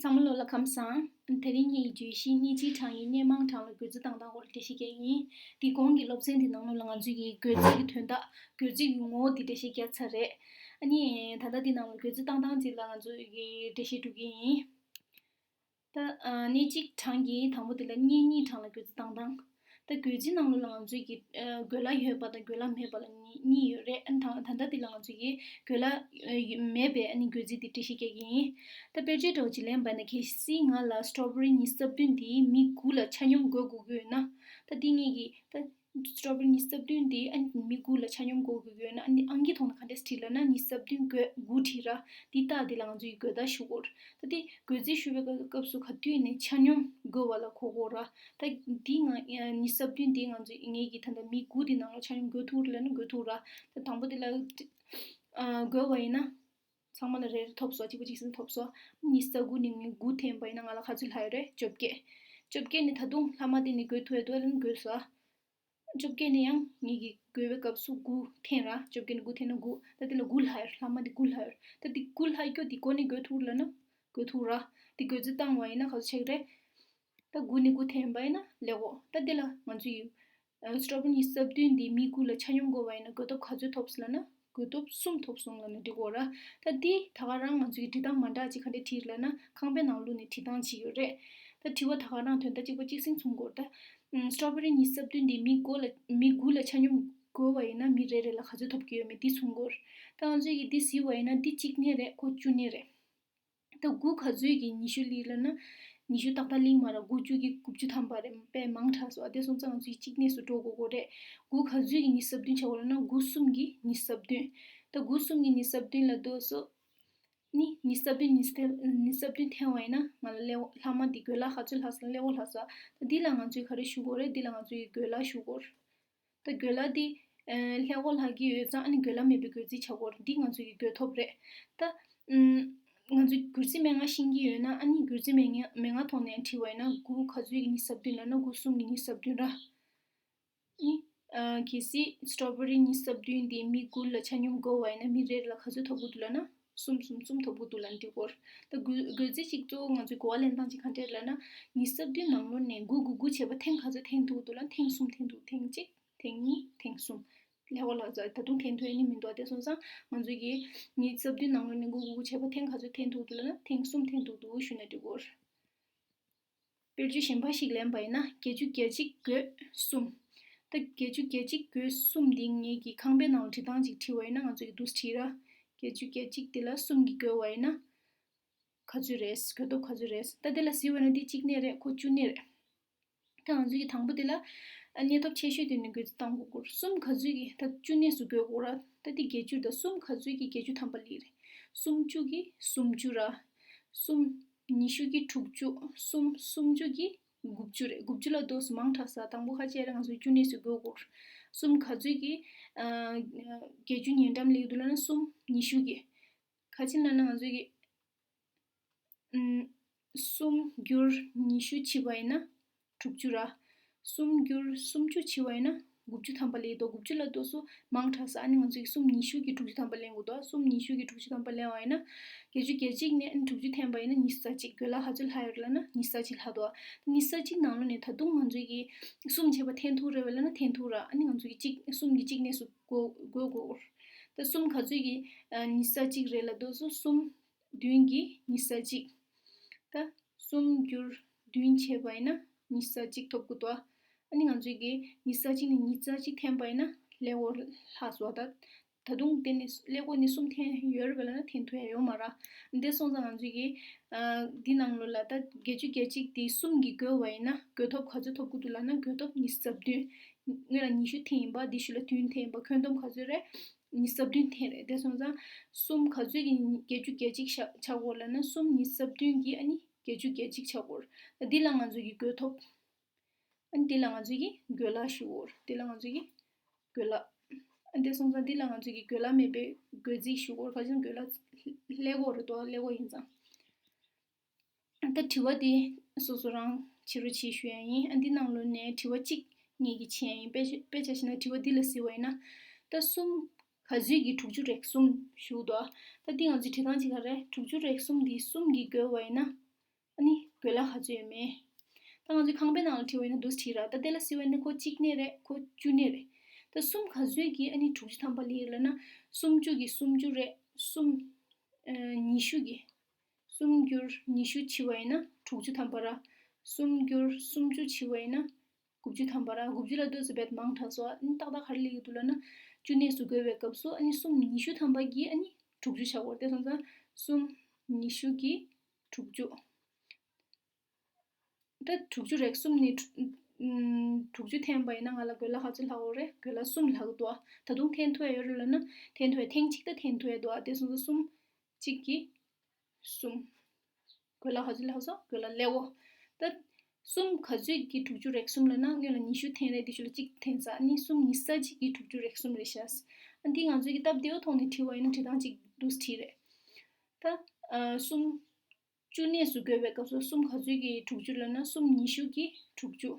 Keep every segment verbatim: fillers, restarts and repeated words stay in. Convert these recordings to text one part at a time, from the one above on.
ཚང་མ་ལོ་ལ་ཁམས་བཟང་། དེ་རིང་ངའི་བརྗོད་གཞི་སྣེ་གཅིག་གྲངས་ཀྱི་སྣེ་མང་གྲངས་ལ་བགོ་རྩིས་བཏང་སྟངས་སྐོར་འགྲེལ་བཤད་རྒྱག་གི་ཡིན། དེའི་གོང་གི་སློབ་ཚན་དེ་ནང་ལོགས་ལ་ང་ཚོས་ཀྱི་བགོ་རྩིས་ཀྱི་དོན་དག་བགོ་རྩིས་ཀྱི་ངོ་བོ་དེ་འགྲེལ་བཤད་བརྒྱབ་ཚར་རེད། ཨ་ནི་ད་ལྟ་དེ་ནང་ལ་བགོ་རྩིས་བཏང་སྟངས་ཅིག་ལ་ང་ཚོས་ཀྱི་འགྲེལ་བཤད་སྒྲུབ་ཀྱི་ཡིན། ད་ཨ་སྣེ་གཅིག་གྲངས་ཀྱི་དང་པོ་དེ་ལ་སྣེ་གཉིས་གྲངས་ལ་བགོ་རྩིས་བཏང་སྟངས། ད་བགོ་རྩིས་ནང་ལོགས་ལ་ང་ཚོས་ཀྱི་ཨ་བགོ་ལ་ཡོད་པ་དང་བགོ་ལ་མེད་པ་ལ་གཉིས་གཉིས་ཡོད་རེད། ཨ་ནི་ད་ད་ལྟ་དེ་ལ་ང་ཚོས་ཀྱི་བགོ་ལ་ཨ་ཡོད་མེད་པའི་ཨ་ནི་བགོ་རྩིས་དེ་འགྲེལ་བཤད་རྒྱག་གི་ཡིན། ད་དཔེར་བརྗོད་འདྲ་བོ་ཅིག་ལེན་པ་ན། གལ་སྲིད་ང་ལ་སི་ཊོ་བེ་རི་ཉི་ཤུ་རྩ་བདུན་དེ་མི་དགུ་ལ་ཆ་སྙོམས་བགོ་དགོས་ཀྱི་ཡོད་ན། ད་དེ་ངེད་ཀྱིས་ད་སི་ཊོ་བེ་རི་ཉི་ཤུ་རྩ་བདུན་དེ་ཨ་ནི་མི་དགུ་ལ་ཆ་སྙོམས་བགོ་དགོས་ཀྱི་ཡོད་ན། ཨ་ནི་ཨང་ཀི་ཐོག་ནས་ག་འདྲས་བྲིས་ལབ་ན། ཉི་ཤུ་རྩ་བདུན་བགོས་དགུ་བྲིས་ར། འདི་རྟགས་འདི་ལ་ང་ཚོས་ཀྱི་བགོ་ད་ཞུ་གི་ཡོད་རེད། ད་དེ་བགོ་རྩིས་ཞུ་བའི་སྐབས་སུ་ག་དུས་ནས་ཆ་སྙོམས་བགོ་བ་ལ་གོ་གི་ཡོད་ར། ད་འདི་ང་ཉི་ཤུ་རྩ་བདུན་འདི་ང་ཚོས་ངེད་ཀྱིས་ད་ལྟ་མི་དགུ་འདི་ནང་ལ་ཆ་སྙོམས་བགོ་ཐུབ་རེད་ལབ་ན་བགོ་ཐུབ་ར། ད་དང་པོ་འདི་ལ་ཨ་བགོས་པ་ཡིན་ན། ཚང་མ་ལ་རེ་རེ་ཐོབ་སོང་། གཅིག་པ་གཅིག་སེ་ཐོབ་སོང་། ཉི་ཤུ་རྩ་དགུ་ནས་ངས་དགུ་འཐེན་པ་ཡིན་ན་ང་ལ་ག་ཚོད་ལྷག་ཡོད་རེད། བཅོ་བརྒྱད། བཅོ་བརྒྱད་ནས་ད་དུང་ལྷག་མ་དེ་ནས་བགོ་ཐུབ་ཡོད་འདུག་ལབ་ན་བགོས་སོང་། བཅོ་བརྒྱད་ནས་ཡང་ངེད་ཀྱིས་བགོ་བའི་སྐབས་སུ་དགུ་འཐེན་ར། བཅོ་བརྒྱད་ནས་དགུ་འཐེན་ན་དགུ། ད་དེ་ལ་དགུ་ལྷག་ཡོད། ལྷག་མ་དེ་དགུ་ལྷག་ཡོད། ད་དེ་དགུ་ལྷག་རྒྱུ་དེ་གོ་ནས་བགོ་ཐུབ་ལབ་ན་བགོ་ཐུབ་ར། དེ་བགོ་རྩིས་བཏང་བ་ཡིན་ན་ག་ཚོད་ཆགས་ཀྱི་རེད། ད་དགུ་ནས་དགུ་འཐེན་པ་ཡིན་ན་ཀླད་ཀོར། ད་དེ་ལ་ང་ཚོས་ཨ་སི་ཊོ་བེ་རི་ཉི་ཤུ་རྩ་བདུན་འདི་མི་དགུ་ལ་ཆ་སྙོམས་བགོས་པ་ཡིན་ན་བགོ་ཐོབ་ག་ཚོད་ཐོབ་སོང་ལབ་ན། བགོ་ཐོབ་གསུམ་ཐོབ་སོང་ལབ་ན་འགྲིག་གི་ཡོད་ར། ད་འདི་ད་ག་རང་ང་ཚོས་ཀྱི་འབྲི་སྟངས་མ་འདྲ་ཅིག་ག་འདྲས་བྲིས་ལབ་ན། ཁང་པའི་ནང་ལོགས་ནས་འབྲི་སྟངས་ཅིག་ཡོད་རེད། ད་དྲི་བ་ད་ག་རང་དོན་དག་གཅིག་པ་གཅིག་སེ་མཚུངས་ཀྱི་ཡོད་རེད། ད་ཨ་སི་ཊོ་བེ་རི་ཉི་ཤུ་རྩ་བདུན་འདི་མི་དགུ་ལ་མི་དགུ་ལ་ཆ་སྙོམས་བགོས་པ་ཡིན་ན་མི་རེ་རེ་ལ་ག་ཚོད་ཐོབ་ཀྱི་ཡོད་མེད་འདི་མཚུངས་ཀྱི་ཡོད་རེད། ད་ང་ཚོས་ཀྱི་འདི་གཟིགས་པ་ཡིན་ན་འདི་གཅིག་སྣེ་རེད། ཁོ་བཅུ་སྣེ་རེད། ད་དགུ་ག་ཚོད་ཀྱིས་ཉི་ཤུ་སླེབས་ལབ་ན། ཉི་ཤུ་ཏག་ཏག་སླེབས་མ་རེད། དགུ་བཅུ་གིས་དགུ་བཅུ་ཐམ་པ་རེད། དཔེ་མང་དྲགས་སོང་། ཨ་དེ་སོང་ཙང་ང་ཚོས་གཅིག་སྣེ་སུ་འགྲོ་དགོས་ཀྱི་རེད། དགུ་ག་ཚོད་ཀྱིས་ཉི་ཤུ་རྩ་བདུན་ཆགས་ཀྱི་ཡོད་ལབ་ན། དགུ་གསུམ་གྱིས་ཉི་ཤུ་རྩ་བདུན། ད་དགུ་གསུམ་གྱིས་ཉི་ཤུ་རྩ་བདུན་ལབ་དུས་སུ། ནི་ཉི་ཤུ་རྩ་བདུན་ཉི་ཤུ་རྩ་ཉི་ཤུ་རྩ་བདུན་འཐེན་པ་ཡིན་ན་ང་ལ་ཀླད་ཀོར་ལྷག་མ་འདི་བགོ་ལྷག་ག་ཚོད་ལྷག་སོང་། ཀླད་ཀོར་ལྷག་སོང་། ད་འདི་ལ་ང་ཚོས་ག་རེ་ཞུ་དགོས་རེད། འདི་ལ་ང་ཚོས་བགོ་ལྷག་ཞུ་དགོས་རེད། ད་བགོ་ལྷག་འདི་ཨ་ཀླད་ཀོར་ལྷག་གི་ཡོད་ཙང་། ཨ་ནི་བགོ་ལྷག་མེད་པའི་བགོ་རྩིས་བྱ་དགོས་རེད། འདི་ང་ཚོས་ཀྱི་བགོ་ཐོབ་རེད། ད་ཨམ་ང་ཚོས་བགོ་རྩིས་མན་ངག་ཤེས་ཀྱི་ཡོད་ན། ཨ་ནི་བགོ་རྩིས་མན་ངག་མན་ངག་ཐོག་ནས་བྲིས་པ་ཡིན་ན། དགུ་ག་ཚོད་ཀྱིས་ཉི་ཤུ་རྩ་བདུན་ལབ་ན་དགུ་གསུམ་གྱིས་ཉི་ཤུ་རྩ་བདུན་ར། ཨ་ནི་ཨ་གལ་སྲིད་སི་ཊོ་བེ་རི་ཉི་ཤུ་རྩ་བདུན་འདི་མི་དགུ་ལ་ཆ་སྙོམས་བགོས་པ་ཡིན་ན་མི་རེ་རེ་ལ་ག་ཚོད་ཐོབ་ཀྱི་འདུག་ལབ་ན། གསུམ་གསུམ་གསུམ་ཐོབ་ཀྱི་འདུག་ལབ་ན་འགྲིག་གི་ཡོད་རེད། ད་བགོ་བགོ་རྩིས་གཅིག་གཙོ་བོ་ང་ཚོའི་གོ་བ་ལེན་སྟངས་གཅིག་ག་འདྲས་ལབ་ན། ཉི་ཤུ་རྩ་བདུན་ནང་ལོགས་ནས་དགུ་དགུ་དགུ་བྱས་པ་ཐེངས་ག་ཚོད་འཐེན་ཐུབ་ཀྱི་འདུག་ལབ་ན། ཐེངས་གསུམ་འཐེན་ཐུབ། ཐེངས་གཅིག་ཐེངས་གཉིས། ཐེངས་གསུམ། ཀླད་ཀོར་ལྷག་ཙང་ད་དུང་འཐེན་ཐུབ་ཡ་ནི་མི་འདུག་ཨ་དེ་སོང་ཙང་ང་ཚོས་ཀྱི་ཉི་ཤུ་རྩ་བདུན་ནང་ལོགས་ནས་དགུ་དགུ་དགུ་བྱས་པ་ཐེངས་ག་ཚོད་འཐེན་ཐུབ་ཀྱི་འདུག་ལབ་ན། ཐེངས་གསུམ་འཐེན་ཐུབ་ཀྱི་འདུག་ཞུས་ན་འགྲིག་གི་ཡོད་རེད། དཔེར་བརྗོད་གཞན་པ་ཞིག་ལེན་པ་ཡིན་ན། བརྒྱད་ཅུ་གྱ་གཅིག་བགོས་གསུམ། ད་བརྒྱད་ཅུ་གྱ་གཅིག་བགོས་གསུམ་འདི་ངེད་ཀྱིས་ཁང་པའི་ནང་ལ་བྲིས་སྟངས་ཅིག་བྲིས་པ་ཡིན་ན། ང་ཚོས་ཀྱི་འདུག་སེ་བྲིས་ར། བརྒྱད་ཅུ་གྱ་གཅིག་དེ་ལ་གསུམ་གྱིས་བགོས་པ་ཡིན་ན་ག་ཚོད་རེད། བགོ་ཐོབ་ག་ཚོད་རེད། ད་དེ་ལ་གཟིགས་པ་ཡིན་ན་འདི་གཅིག་སྣེ་རེད། ཁོ་བཅུ་སྣེ་རེད། ད་ང་ཚོས་ཀྱི་དང་པོ་དེ་ལ་ཨ་སྣེ་ཐོབ་ཆེ་ཤོས་དེ་ནས་བགོ་རྩིས་བཏང་དགོས་ཀྱི་ཡོད་རེད། གསུམ་ག་ཚོད་ཀྱིས་ད་བཅུ་སྣེ་སུ་བགོ་དགོས་ར། ད་དེ་བརྒྱད་ཅུ་རེད། ད་གསུམ་ག་ཚོད་ཀྱིས་བརྒྱད་ཅུ་ཐམ་པ་སླེབས་རེད། སུམ་ཅུ་གིས་སུམ་ཅུ་ར། གསུམ་ཉི་ཤུ་གིས་དྲུག་ཅུ། གསུམ་སུམ་ཅུ་གིས་དགུ་བཅུ་རེད། དགུ་བཅུ་ལབ་དུས་མང་དྲགས་སོང་། དང་པོ་ཁ་ཅིག་རེད། ང་ཚོས་བཅུ་སྣེ་སུ་བགོ་དགོས་རེད། གསུམ་ག་ཚོད་ཀྱིས་ཨ་བརྒྱད་ཅུ་ཉེ་འགྲམ་སླེབས་འདུག་ལབ་ན། གསུམ་ཉི་ཤུ་གིས། ག་ཅི་ལབ་ན་ང་ཚོས་ཀྱི་ཨམ། གསུམ་བསྒྱུར་ཉི་ཤུ་བྱས་པ་ཡིན་ན་དྲུག་ཅུ་ར། གསུམ་བསྒྱུར་སུམ་ཅུ་བྱས་པ་ཡིན་ན་དགུ་བཅུ་ཐམ་པ་སླེབས་འདུག་དགུ་བཅུ་ལབ་དུས་མང་དྲགས་སོང་། ཨ་ནི་ང་ཚོས་ཀྱི་གསུམ་ཉི་ཤུ་གིས་དྲུག་ཅུ་ཐམ་པ་ལེན་དགོས་འདུག་གསུམ་ཉི་ཤུ་གིས་དྲུག་ཅུ་ཐམ་པ་ལེན་པ་ཡིན་ན། བརྒྱད་ཅུ་གྱ་གཅིག་ནས་ཨ་ནི་དྲུག་ཅུ་འཐེན་པ་ཡིན་ན་ཉི་ཤུ་རྩ་གཅིག་བགོ་ལྷག་ག་ཚོད་ལྷག་ཡོད་རེད་ལབ་ན་ཉི་ཤུ་རྩ་གཅིག་ལྷག་འདུག་ད་ཉི་ཤུ་རྩ་གཅིག་ནང་ལོགས་ནས་ད་དུང་ང་ཚོས་ཀྱི་གསུམ་བྱས་པ་འཐེན་ཐུབ་རེད་པས་ལབ་ན་འཐེན་ཐུབ་ར། ཨ་ནི་ང་ཚོས་ཀྱི་གཅིག་གསུམ་གྱི་གཅིག་སྣེ་སུ་བགོ་བགོ་དགོས། ད་གསུམ་ག་ཚོད་ཀྱིས་ཨ་ཉི་ཤུ་རྩ་གཅིག་རེད་ལབ་དུས་གསུམ་བདུན་གྱིས་ཉི་ཤུ་རྩ་གཅིག་ད་གསུམ་བསྒྱུར་བདུན་བྱས་པ་ཡིན་ན་ཉི་ཤུ་རྩ་གཅིག་ཐོབ་ཀྱི་འདུག་ཨ་ནི་ང་ཚོས་ཀྱི་ཉི་ཤུ་རྩ་གཅིག་ནས་ཉི་ཤུ་རྩ་གཅིག་འཐེན་པ་ཡིན་ན་ཀླད་ཀོར་ལྷག་སོང་། ད་ད་དུང་དེ་ནས་ཀླད་ཀོར་ནས་གསུམ་འཐེན་ཡོད་རེད་པས་ལབ་ན་འཐེན་ཐུབ་ཡ་ཡོད་མ་རེད། འདི་སོང་ཙང་ང་ཚོས་ཀྱི་ཨ་འདི་ནང་ལོགས་ལ་ད་བརྒྱད་ཅུ་གྱ་གཅིག་དེ་གསུམ་གྱིས་བགོས་པ་ཡིན་ན་བགོ་ཐོབ་ག་ཚོད་ཐོབ་ཀྱི་འདུག་ལབ་ན། བགོ་ཐོབ་ཉི་ཤུ་རྩ་བདུན། སྔོན་ལ་ཉི་ཤུ་འཐེན་ཡིན་པ། འདི་ཤུལ་ལ་བདུན་འཐེན་ཡིན་པ། ཁྱོན་བསྡོམས་ག་ཚོད་རེད། ཉི་ཤུ་རྩ་བདུན་འཐེན་རེད། དེ་སོང་ཙང་གསུམ་ག་ཚོད་ཀྱིས་བརྒྱད་ཅུ་གྱ་གཅིག་ཆགས་ཆགས་ཀྱི་ཡོད་ལབ་ན། གསུམ་ཉི་ཤུ་རྩ་བདུན་གྱིས་ཨ་ནི་བརྒྱད་ཅུ་གྱ་གཅིག་ཆགས་ཀྱི་ཡོད་རེད། འདི་ལ་ང་ཚོས་ཀྱི་བགོ་ཐོབ། ཨ་ནི་འདི་ལ་ང་ཚོས་ཀྱི་བགོ་ལྷག་ཞུ་གི་ཡོད་རེད། འདི་ལ་ང་ཚོས་ཀྱི་བགོ་ལྷག་ཨ་འདི་སོང་ཙང་འདི་ལ་ང་ཚོས་ཀྱི་བགོ་ལྷག་མེད་པའི་བགོ་རྩིས་ཞུ་གི་ཡོད་རེད། ག་ཅི་ན་བགོ་ལྷག་ཀླད་ཀོར་རེད་དོ། ཀླད་ཀོར་ཡིན་ཙང་། ད་དྲི་བ་འདི་སོ་སོ་རང་བྱེད་རོགས་བྱེད་ཞུ་ཡ་ཡིན། ཨ་འདི་ནང་ལོགས་ནས་དྲི་བ་གཅིག་ངེད་ཀྱིས་བྱེད་ཡ་ཡིན། དཔེ་དཔེ་ཆ་བཞག་ན་དྲི་བ་འདི་ལ་གཟིགས་པ་ཡིན་ན། ད་གསུམ་ག་ཚོད་ཀྱིས་དྲུག་ཅུ་རེ་གསུམ་ཞུ་འདུག་ད་འདི་ང་ཚོའི་བྲིས་སྟངས་གཅིག་ག་རེ། དྲུག་ཅུ་རེ་གསུམ་འདི་གསུམ་གྱིས་བགོས་པ་ཡིན་ན། ཨ་ནི་དགོས་ལ་ག་ཚོད་ཡོད་མེད། ད་ང་ཚོས་ཁང་པའི་ནང་ལ་བྲིས་པ་ཡིན་ན་འདུག་སེ་བྲིས་ར། ད་དེ་ལ་གཟིགས་པ་ཡིན་ན་ཁོ་གཅིག་གནས་རེད། ཁོ་བཅུ་གནས་རེད། ད་གསུམ་ག་ཚོད་ཀྱིས་ཨ་ནི་དྲུག་ཅུ་ཐམ་པ་སླེབས་ལབ་ན། སུམ་ཅུ་གིས་སུམ་ཅུ་རེད། གསུམ་ཨ་ཉི་ཤུ་གིས། གསུམ་བསྒྱུར་ཉི་ཤུ་བྱས་པ་ཡིན་ན་དྲུག་ཅུ་ཐམ་པ་ར། གསུམ་བསྒྱུར་སུམ་ཅུ་བྱས་པ་ཡིན་ན་དགུ་བཅུ་ཐམ་པ་ར། དགུ་བཅུ་ལ་ལྟོས་ཟེར་བས་མང་དྲགས་སོ། ཨ་ནི་ཏག་ཏག་ག་རེ་སླེབས་ཀྱི་འདུག་ལབ་ན། བཅུ་གནས་སུ་བགོས་པའི་སྐབས་སུ་ཨ་ནི་གསུམ་ཉི་ཤུ་ཐམ་པ་གིས་ཨ་ནི་དྲུག་ཅུ་ཆགས་ཡོད་རེད། དེ་སོང་ཙང་གསུམ་ཉི་ཤུ་གིས་དྲུག་ཅུ། ད་དྲུག་ཅུ་རེད། གསུམ་ནས་དྲུག་ཨུམ། དྲུག་ཅུ་འཐེན་པ་ཡིན་ན་ང་ལ་དགོས་ལ་ག་ཚོད་ལྷག་ཡོད་རེད། དགོས་ལ་གསུམ་ལྷག་འདུག་ད་དུང་འཐེན་ཐུབ་ཡ་ཡོད་རེད་ལབ་ན། འཐེན་ཐུབ་ཡ། ཐེངས་གཅིག་ད་འཐེན་ཐུབ་ཡ་འདུག་དེ་སོང་ཙང་གསུམ་གཅིག་གིས་གསུམ། དགོས་ལ་ག་ཚོད་ལྷག་སོང་། དགོས་ལ་ཀླད་ཀོར། ད་གསུམ་ག་ཚོད་ཀྱིས་དྲུག་ཅུ་རེག་གསུམ་ལབ་ན། སྔོན་ལ་ཉི་ཤུ་འཐེན་རེད། དེ་ཤུ་ལ་གཅིག་འཐེན་ས། ཨ་ནི་གསུམ་ཉི་ཤུ་རྩ་གཅིག་གིས་དྲུག་ཅུ་རེག་གསུམ་རེད་ཤག་ཨ་འདི་ང་ཚོས་ཀྱི་སྟབས་བདེ་བོ་ཐོག་ནས་བྲིས་པ་ཡིན་ན་བྲིས་སྟངས་གཅིག་འདུག་སེ་བྲིས་རེད། ད་ཨ་གསུམ་བཅུ་གནས་སུ་བགོས་པའི་སྐབས་སུ་གསུམ་ག་ཚོད་ཀྱིས་དྲུག་ཅུ་ལབ་ན། གསུམ་ཉི་ཤུ་གིས་དྲུག་ཅུ།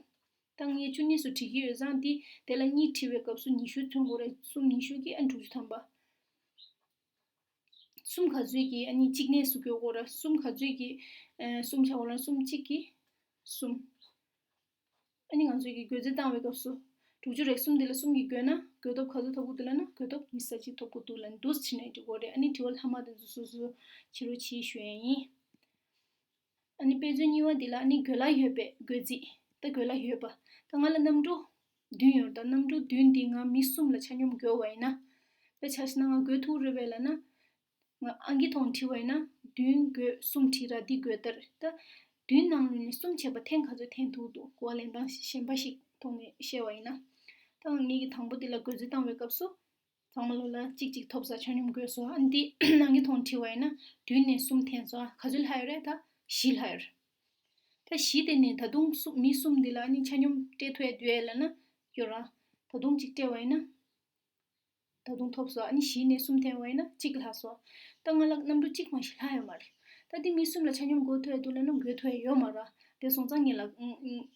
ད་ངས་བཅུ་གནས་སུ་བྲིས་ཀྱི་ཡོད་ཙང་། འདི་དེ་ལ་གཉིས་བྲིས་པའི་སྐབས་སུ་ཉི་ཤུ་ཐོན་དགོས་རེད། གསུམ་ཉི་ཤུ་གིས་ཨ་དྲུག་ཅུ་ཐམ་པ། གསུམ་ག་ཚོད་ཀྱིས་ཨ་ནི་གཅིག་གནས་སུ་བགོ་དགོས་རེད། གསུམ་ག་ཚོད་ཀྱིས་ཨ་གསུམ་ཆགས་དགོས་རེད། གསུམ་གཅིག་གིས་གསུམ། ཨ་ནི་ང་ཚོས་ཀྱི་བགོ་རྩིས་བཏང་བའི་སྐབས་སུ། དྲུག་ཅུ་རེག་གསུམ་འདི་ལ་གསུམ་གྱིས་བགོས་ན་བགོ་ཐོབ་ག་ཚོད་ཐོབ་ཀྱི་འདུག་ལབ་ན། བགོ་ཐོབ་ཉི་ཤུ་རྩ་གཅིག་ཐོབ་ཀྱི་འདུག་ལབ་ནས་འདུག་སེ་བྲིས་ནས་འགྲིག་གི་རེད། ཨ་ནི་དྲི་བ་ལྷག་མ་དེ་ཚོ་སོ་སོ་བྱེད་རོགས་བྱེད་ཞུ་ཡ་ཡིན། ཨ་ནི་དཔེ་མཚོན་གཉིས་པ་འདི་ལ་ཨ་ནི་དགོས་ལ་ཡོད་པའི་བགོ་རྩིས། ད་དགོས་ལ་ཡོད་པ། ད་ང་ལ་གནམ་གྲུ་བདུན་ཡོད། ད་གནམ་གྲུ་བདུན་འདི་ང་མི་གསུམ་ལ་ཆ་སྙོམས་བགོས་པ་ཡིན་ན། ད་ཆ་བཞག་ན་ང་བགོ་ཐུབ་རེད་པས་ལབ་ན། ང་ཨང་ཀི་ཐོག་ནས་བྲིས་པ་ཡིན་ན། བདུན་བགོས་གསུམ་བྲིས་ར། འདི་བགོས་ད་རེད། ད་བདུན་ནང་ལོགས་ནས་གསུམ་བྱས་པ་ཐེངས་ག་ཚོད་འཐེན་ཐུབ་འདུག་གོ་བ་ལེན་སྟངས་གཞན་པ་ཞིག་ཐོག་ནས་བཤད་པ་ཡིན་ན། ད་ངེད་ཀྱིས་དང་པོ་འདི་ལ་བགོ་རྩིས་བཏང་བའི་སྐབས་སུ། ཚང་མ་ལོ་ལ་གཅིག་གཅིག་ཐོབ་ས་ཆ་སྙོམས་བགོས་སོ། ཨ་ནི་འདི་ནང་གི་ཐོག་བྲིས་པ་ཡིན་ན། བདུན་ནས་གསུམ་འཐེན་སོང་། ག་ཚོད་ལྷག་ཡོད་རེད། ད་བཞི་ལྷག་ཡོད་རེད། ད་བཞི་དེ་ནས་ད་དུང་གསུམ། མི་གསུམ་འདི་ལ་ཨ་ནི་ཆ་སྙོམས་སྤྲད་ཐུབ་ཡ་འདུག་ཡ་ལབ་ན་ཡོད་ར། ད་དུང་གཅིག་སྤྲད་པ་ཡིན་ན་ད་དུང་ཐོབ་སོང་། ཨ་ནི་བཞི་ནས་གསུམ་འཐེན་པ་ཡིན་ན་གཅིག་ལྷག་སོང་། ད་ང་ལ་གནམ་གྲུ་གཅིག་མ་གཏོགས་ལྷག་ཡོད་མ་རེད། ད་འདི་མི་གསུམ་ལ་ཆ་སྙོམས་བགོ་ཐུབ་ཡ་འདུག་ལབ་ན་བགོ་ཐུབ་ཡ་ཡོད་མ་རེད། དེ་སོང་ཙང་ངེད་ལ་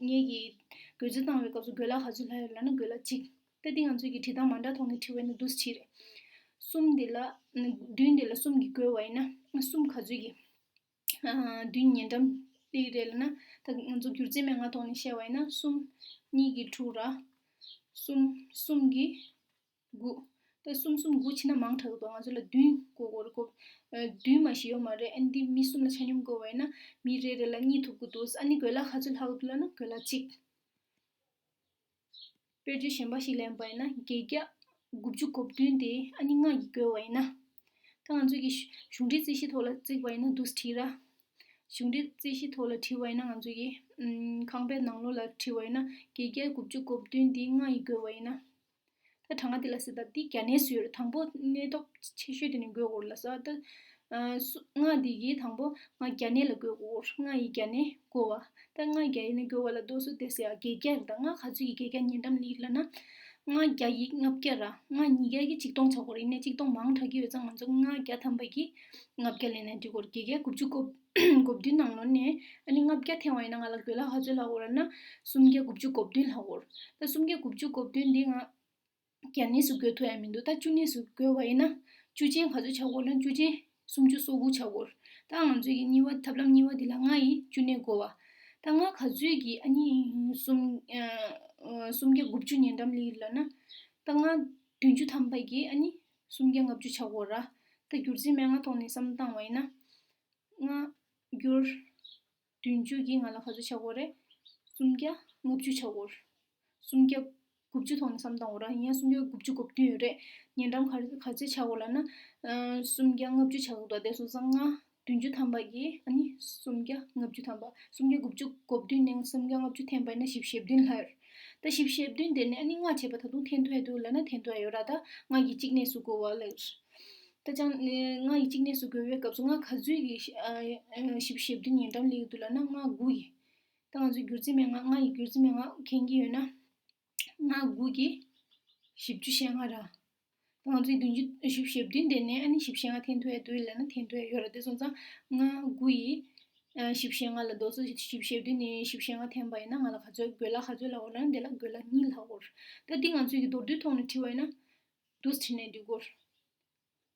ངེད་ཀྱིས་བགོ་རྩིས་བཏང་བའི་སྐབས་སུ་དགོས་ལ་ག་ཚོད་ལྷག་ཡོད་ལབ་ན་དགོས་ལ་གཅིག་ད་འདི་ང་ཚོས་ཀྱི་བྲིས་སྟངས་མ་འདྲ་ཐོག་ནས་བྲིས་པ་ཡིན་ན་འདུག་སེ་བྲིས་རེད། གསུམ་འདི་ལ། བདུན་འདི་ལ་གསུམ་གྱིས་བགོས་པ་ཡིན་ན། གསུམ་ག་ཚོད་ཀྱིས། ཨ་བདུན་ཉིས་འགྲམ་སླེབས་རེད་ལབ་ན། ད་ང་ཚོ་བསྒྱུར་རྩིས་མན་ངག་ཐོག་ནས་བཤད་པ་ཡིན་ན། གསུམ་གཉིས་ཀྱིས་དྲུག་ར། གསུམ་གསུམ་གྱིས་དགུ། ད་གསུམ་གསུམ་དགུ་ཕྱིན་ན་མང་དྲགས་འདུག་ང་ཚོ་ལ་བདུན་བགོ་དགོས་རེད་གོ། ཨ་བདུན་མ་གཏོགས་ཡོད་མ་རེད། ཨ་ནི་འདི་མི་གསུམ་ལ་ཆ་སྙོམས་བགོས་པ་ཡིན་ན་མི་རེ་རེ་ལ་གཉིས་ཐོབ་ཀྱི་འདུག་ཨ་ནི་དགོས་ལ་ག་ཚོད་ལྷག་འདུག་ལབ་ན་དགོས་ལ་གཅིག་དཔེར་བརྗོད་གཞན་པ་ཞིག་ལེན་པ་ཡིན་ན། བརྒྱད་བརྒྱ་དགུ་བཅུ་གོ་བདུན་དེ་ཨ་ནི་ལྔ་ཡིས་བགོས་པ་ཡིན་ན། ད་ང་ཚོས་ཀྱི་གཞུང་འབྲེལ་རྩིས་གཞི་ཐོག་ལ་བརྩིས་པ་ཡིན་ན་འདུག་སེ་བྲིས་ར། གཞུང་འབྲེལ་རྩིས་གཞི་ཐོག་ལ་བྲིས་པ་ཡིན་ན། ང་ཚོས་ཀྱི་ཨམ་ཁང་པའི་ནང་ལོགས་ལ་བྲིས་པ་ཡིན་ན། བརྒྱད་བརྒྱ་དགུ་བཅུ་གོ་བདུན་དེ་ལྔ་ཡིས་བགོས་པ་ཡིན་ན། ད་གྲངས་ཀ་འདི་ལ་ཟེར། ད་འདི་བརྒྱ་གནས་སུ་ཡོད་རེད། དང་པོ་གནས་སྟོབས་ཆེ་ཤོས་དེ་ནས་བགོས་དགོས་ལ་ཟེར། ད་ཨ་སུ་ལྔ་འདི་གིས་དང་པོ་ལྔ་བརྒྱ་གནས་ལ་བགོས་དགོས། ལྔ་ཡིས་བརྒྱ་གནས་བགོ་བ། ད་ལྔ་བརྒྱ་ཡིས་ནས་བགོ་བ་ལ་ལྟོས་སུ་དེ་ཟེར་ཡ་བརྒྱད་བརྒྱ་རེད། ད་ལྔ་ག་ཚོད་ཀྱིས་བརྒྱད་བརྒྱ་ཉིས་འགྲམ་སླེབས་ལབ་ན། ལྔ་བརྒྱ་ཡིས་ལྔ་བརྒྱ་ར། ལྔ་ཉིས་བརྒྱ་གིས་ཆིག་སྟོང་ཆགས་ཀྱི་རེད། ཡིན་ནའི་ཆིག་སྟོང་མང་དྲགས་ཀྱི་ཡོད་ཙང་ང་ཚོ་ལྔ་བརྒྱ་ཐམ་པ་གིས་ལྔ་བརྒྱ་ལེན་ན་འགྲིག་གི་རེད། བརྒྱད་བརྒྱ་དགུ་བཅུ་གོ་གོ་བདུན་ནང་ལོགས་ནས་ཨ་ནི་ལྔ་བརྒྱ་འཐེན་པ་ཡིན་ན་ང་ལ་དགོས་ལ་ག་ཚོད་ལྷག་འོ་ར་ན། སུམ་བརྒྱ་དགུ་བཅུ་གོ་བདུན་ལྷག་འོ། ད་སུམ་བརྒྱ་དགུ་བཅུ་གོ་བདུན་འདི་ང་བརྒྱ་གནས་སུ་བགོ་ཐུབ་ཡ་མི་འདུག་ད་བཅུ་གནས་སུ་བགོས་པ་ཡིན་ན་བཅུ་ཅན་ག་ཚོད་ཆགས་འོ་ན། བཅུ་ཅན་སུམ་ཅུ་སོ་དགུ་ཆགས་འོ། ད་ང་ཚོས་ཀྱི་གཉིས་པ་ཐབས་ལམ་གཉིས་པ་འདི་ལ་ལྔ་ཡིས་བཅུ་གནས་བགོ་བ། ད་ལྔ་ག་ཚོད་ཀྱིས་ཨ་ནི་སུམ་ཨ་སུམ་བརྒྱ་དགུ་བཅུ་ཉིས་འགྲམ་སླེབས་ལབ་ན། ད་ལྔ་བདུན་ཅུ་ཐམ་པ་གིས་ཨ་ནི་སུམ་བརྒྱ་ལྔ་བཅུ་ཆགས་འོ་ར། ད་བསྒྱུར་རྩིས་མན་ངག་ཐོག་ནས་བསམ་བློ་བཏང་བ་ཡིན་ན། ལྔ་བསྒྱུར་བདུན་ཅུ་གིས་ང་ལ་ག་ཚོད་ཆགས་ཀྱི་ཡོད་རེད། སུམ་བརྒྱ་ལྔ་བཅུ་ཆགས་ཀྱི་ཡོད་རེད། སུམ་བརྒྱ་དགུ་བཅུ་ཐོག་ནས་བསམ་བཏང་བ་ར། ཡིན་ཡང་སུམ་བརྒྱ་དགུ་བཅུ་གོ་བདུན་ཡོད་རེད། ཉིས་འགྲམ་ག་རེ་ག་ཚོད་ཆགས་ཀྱི་ཡོད་ལབ་ན། ཨ་སུམ་བརྒྱ་ལྔ་བཅུ་ཆགས་ཀྱི་འདུག་དེ་སོང་ཙང་ལྔ་བདུན་ཅུ་ཐམ་པ་གིས་ཨ་ནི་སུམ་བརྒྱ་ལྔ་བཅུ་ཐམ་པ། སུམ་བརྒྱ་དགུ་བཅུ་གོ་བདུན་ནས་སུམ་བརྒྱ་ལྔ་བཅུ་འཐེན་པ་ཡིན་ན་བཞི་བཅུ་ཞེ་བདུན་ལྷག་ཡོད་རེད། ད་བཞི་བཅུ་ཞེ་བདུན་དེ་ནས་ཨ་ནི་ལྔ་བྱས་པ་ད་དུང་འཐེན་ཐུབ་ཡ་འདུག་ལབ་ན་འཐེན་ཐུབ་ཡ་ཡོད་ར། ད་ལྔ་གིས་གཅིག་གནས་སུ་བགོ་བ་ལབ་ཡོད་རེད། ད་ཅང་ལྔ་ཡིས་གཅིག་གནས་སུ་བགོས་པའི་སྐབས་སུ་ལྔ་ག་ཚོད་ཀྱིས་ཨ་ཨ་བཞི་བཅུ་ཞེ་བདུན་ཉིས་འགྲམ་སླེབས་ཀྱི་འདུག་ལབ་ན་ལྔ་དགུ་ཡིས། ད་ང་ཚོས་བསྒྱུར་རྩིས་མན་ངག་ལྔ་ཡིས་བསྒྱུར་རྩིས་མན་ངག་མཁྱེན་གྱི་ཡོད་ན། ལྔ་དགུ་གིས་བཞི་བཅུ་ཞེ་ལྔ་ར། ད་ང་ཚོས་བདུན་ཅུ་བཞི་བཅུ་ཞེ་བདུན་དེ་ནས་ཨ་ནི་བཞི་བཅུ་ཞེ་ལྔ་འཐེན་ཐུབ་ཡ་འདུག་ལབ་ན་འཐེན་ཐུབ་ཡ་ཡོད་ར། དེ་སོང་ཙང་ལྔ་དགུ་ཡིས་ཨ་བཞི་བཅུ་ཞེ་ལྔ་ལ་ལྟོས་སུ་བཞི་བཅུ་ཞེ་བདུན་ནས་བཞི་བཅུ་ཞེ་ལྔ་འཐེན་པ་ཡིན་ན་ང་ལ་ག་ཚོད་དགོས་ལ་ག་ཚོད་ལྷག་འོ་ལབ་ན་དེ་ལ་དགོས་ལ་གཉིས་ལྷག་འོ། ད་འདི་ང་ཚོས་ཀྱི་མདོར་བསྡུས་ཐོག་ནས་བྲིས་པ་ཡིན་ན། འདུག་སེ་བྲིས་ནས་འགྲིག་གོ།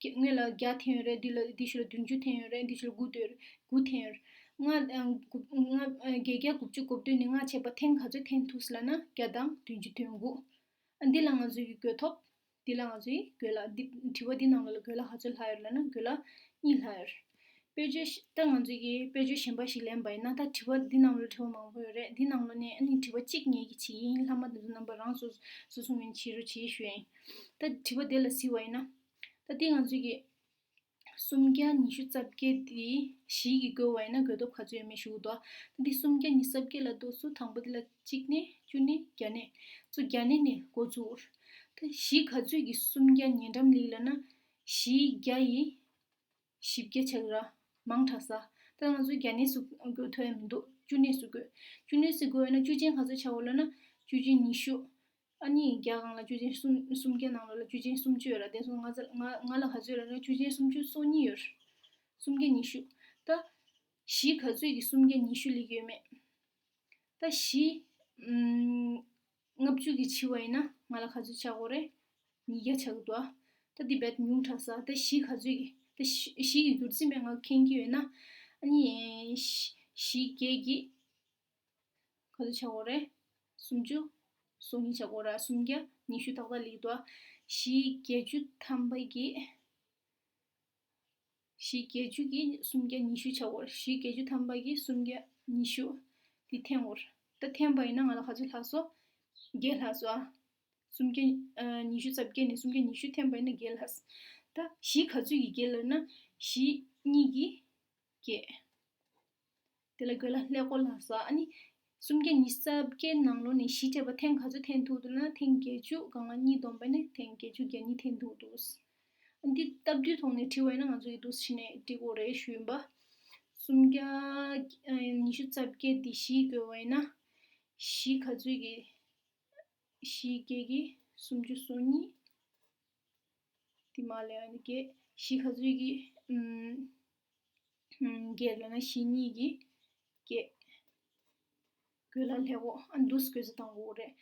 སྔོན་ལ་བརྒྱ་འཐེན་ཡོད་རེད། འདི་ལ་འདི་ཤུ་ལ་བདུན་ཅུ་འཐེན་ཡོད་རེད། འདི་ཤུ་ལ་དགུ་འཐེན་ཡོད་རེད། དགུ་འཐེན་ཡོད་རེད། ལྔ་ཨ་དགུ་ལྔ་ཨ་བརྒྱད་བརྒྱ་དགུ་བཅུ་གོ་བདུན་ནས་ལྔ་ཆད་པ་ཐེངས་ག་ཚོད་འཐེན་ཐུབ་ཟེར་ལབ་ན་བརྒྱ་དང་བདུན་ཅུ་དོན་དགུ། ཨ་འདི་ལ་ང་ཚོས་ཀྱི་བགོས་ཐོབ། འདི་ལ་ང་ཚོས་ཀྱི་བགོས་ལ་འདི་དྲི་བ་འདི་ནང་ལོགས་ལ་བགོས་ལ་ག་ཚོད་ལྷག་ཡོད་ལབ་ན་བགོས་ལ་གཉིས་ལྷག་ཡོད། དཔེ་བརྗོད་ཤ་ད་ང་ཚོས་ཀྱི་དཔེ་བརྗོད་གཞན་པ་ཞིག་ལེན་པ་ཡིན་ན། ད་དྲི་བ་འདི་ནང་ལོགས་དྲི་བ་མང་པོ་ཡོད་རེད། འདི་ནང་ལོགས་ནས་ཨ་ནི་དྲི་བ་གཅིག་ངེད་ཀྱིས་བྱེད་ཀྱི་ཡིན། ལྷག་མ་དེ་ཚོ་རྣམ་པ་རང་སོ་སོ་སོ་ངོས་ནས་བྱེད་རོགས་བྱེད་ཞུ་ཡ་ཡིན། ད་དྲི་བ་དེ་ལ་གཟིགས་པ་ཡིན་ན། ད་འདི་ང་ཚོས་ཀྱི་སུམ་བརྒྱ་ཉི་ཤུ་རྩ་བརྒྱད་དེ་བཞི་གིས་བགོས་པ་ཡིན་ན་བགོས་ཐོབ་ག་ཚོད་ཡོད་མེད་ཞུ་གི་འདུག་ད་འདི་སུམ་བརྒྱ་ཉི་ཤུ་རྩ་བརྒྱད་ལ་འདུག་སུ་དང་པོ་འདི་ལ་གཅིག་ནས་བཅུ་ནས་བརྒྱ་ནས་ཚུར་བརྒྱ་ནས་ནས་འགོ་བཙུགས། ད་བཞི་ག་ཚོད་ཀྱི་སུམ་བརྒྱ་ཉེ་འགྲམ་ལ་ཡོད་ལབ་ན། བཞི་བརྒྱ་ཡི་བཞི་བརྒྱ་ཆགས་ར། མང་དྲགས་ས། ད་ང་ཚོ་བརྒྱ་ནས་སུ་བགོས་ཐུབ་ཡ་མི་འདུག་བཅུ་ནས་སུ་བགོས། བཅུ་ནས་སུ་བགོས་ཡོད་ན་བཅུ་ཅན་ག་ཚོད་ཆགས་འོ་ལབ་ན། བཅུ་ཅན་ཉི་ཤུ། ཨ་ནི་བརྒྱ་སྒང་ལ་བཅུ་ཅན་སུམ་སུམ་བརྒྱ་ནང་ལོགས་ལ་བཅུ་ཅན་སུམ་ཅུ་ཡོད་ར། དེ་སོང་ང་ཚ་ང་ང་ལ་ག་ཚོད་ཡོད་ར་ན་བཅུ་ཅན་སུམ་ཅུ་སོ་གཉིས་ཡོད་ར། སུམ་བརྒྱ་ཉི་ཤུ། ད་བཞི་ག་ཚོད་ཀྱི་སུམ་བརྒྱ་ཉི་ཤུ་ལས་ཡོད་མེད། ད་བཞི་ཨམ་ལྔ་བཅུ་གི་ཕྱི་བ་ཡིན་ན་ང་ལ་ག་ཚོད་ཆགས་གོ་རེད། ཉིས་བརྒྱ་ཆགས་འདུག་ད་འདི་བས་ཉུང་དྲགས་ས། ད་བཞི་ག་ཚོད་ཀྱི་ད་བཞི་བཞི་གི་རྒྱུ་མཚན་མེད་ང་མཁྱེན་གྱི་ཡོད་ན། ཨ་ནི་བཞི་བཞི་བརྒྱད་ཀྱི་ག་ཚོད་ཆགས་གོ་རེད། སུམ་ཅུ་སོ་གཉིས་ཆགས་གོ་ར། སུམ་བརྒྱ་ཉི་ཤུ་ཏག་ཏག་ལེགས་འདུག་བཞི་བརྒྱད་ཅུ་ཐམ་པ་གི་བཞི་བརྒྱད་ཅུ་གི་སུམ་བརྒྱ་ཉི་ཤུ་ཆགས་གོ་ར། བཞི་བརྒྱད་ཅུ་ཐམ་པ་གི་སུམ་བརྒྱ་ཉི་ཤུ་དེ་འཐེན་གོ་ར། ད་འཐེན་པ་ཡིན་ན་ང་ལ་ག་ཚོད་ལྷག་སོང་། བརྒྱད་ལྷག་སོང་ཨ། སུམ་བརྒྱ་ཨ་ཉི་ཤུ་རྩ་བརྒྱད་ནས་སུམ་བརྒྱ་ཉི་ཤུ་འཐེན་པ་ཡིན་ན་བརྒྱད་ལྷག་སོང་། ད་བཞི་ག་ཚོད་ཀྱི་བརྒྱད་ལབ་ན་བཞི་གཉིས་ཀྱི་བརྒྱད། དེ་ལ་བགོས་ལ་ཀླད་ཀོར་ལྷག་ས། ཨ་ནི་སུམ་བརྒྱ་ཉི་ཤུ་རྩ་བརྒྱད་ནང་ལོགས་ནས་བཞི་བྲལ་བ་ཐེངས་ག་ཚོད་འཐེན་ཐུབ་འདུག་ན། ཐེངས་བརྒྱད་ཅུ་སྒང་ལ་གཉིས་བསྡོམས་པ་ནས་ཐེངས་བརྒྱད་ཅུ་གྱ་གཉིས་འཐེན་ཐུབ་འདུག་ཨ་འདི་སྟབས་བདེའི་ཐོག་ནས་བྲིས་པ་ཡིན་ན་ང་ཚོ་ཡི་འདུག་བྱས་ནས་འབྲི་དགོས་རེད་ཞུ་ཡིན་པ། སུམ་བརྒྱ་ཉི་ཤུ་རྩ་བརྒྱད་འདི་བཞི་བགོས་པ་ཡིན་ན། བཞི་ག་ཚོད་ཀྱི་བཞི་བརྒྱད་ཀྱི་སུམ་ཅུ་སོ་གཉིས། དེ་མ་ལས་ཨ་ནི་བརྒྱད་བཞི་ག་ཚོད་ཀྱི་ཨམ་ཨམ་བརྒྱད་ལབ་ན་བཞི་གཉིས་ཀྱི་བརྒྱད། བགོས་ལ་ཀླད་ཀོར་ཨ་འདུག་སེ་བགོས་ཚོད་བཏང་དགོས་རེད།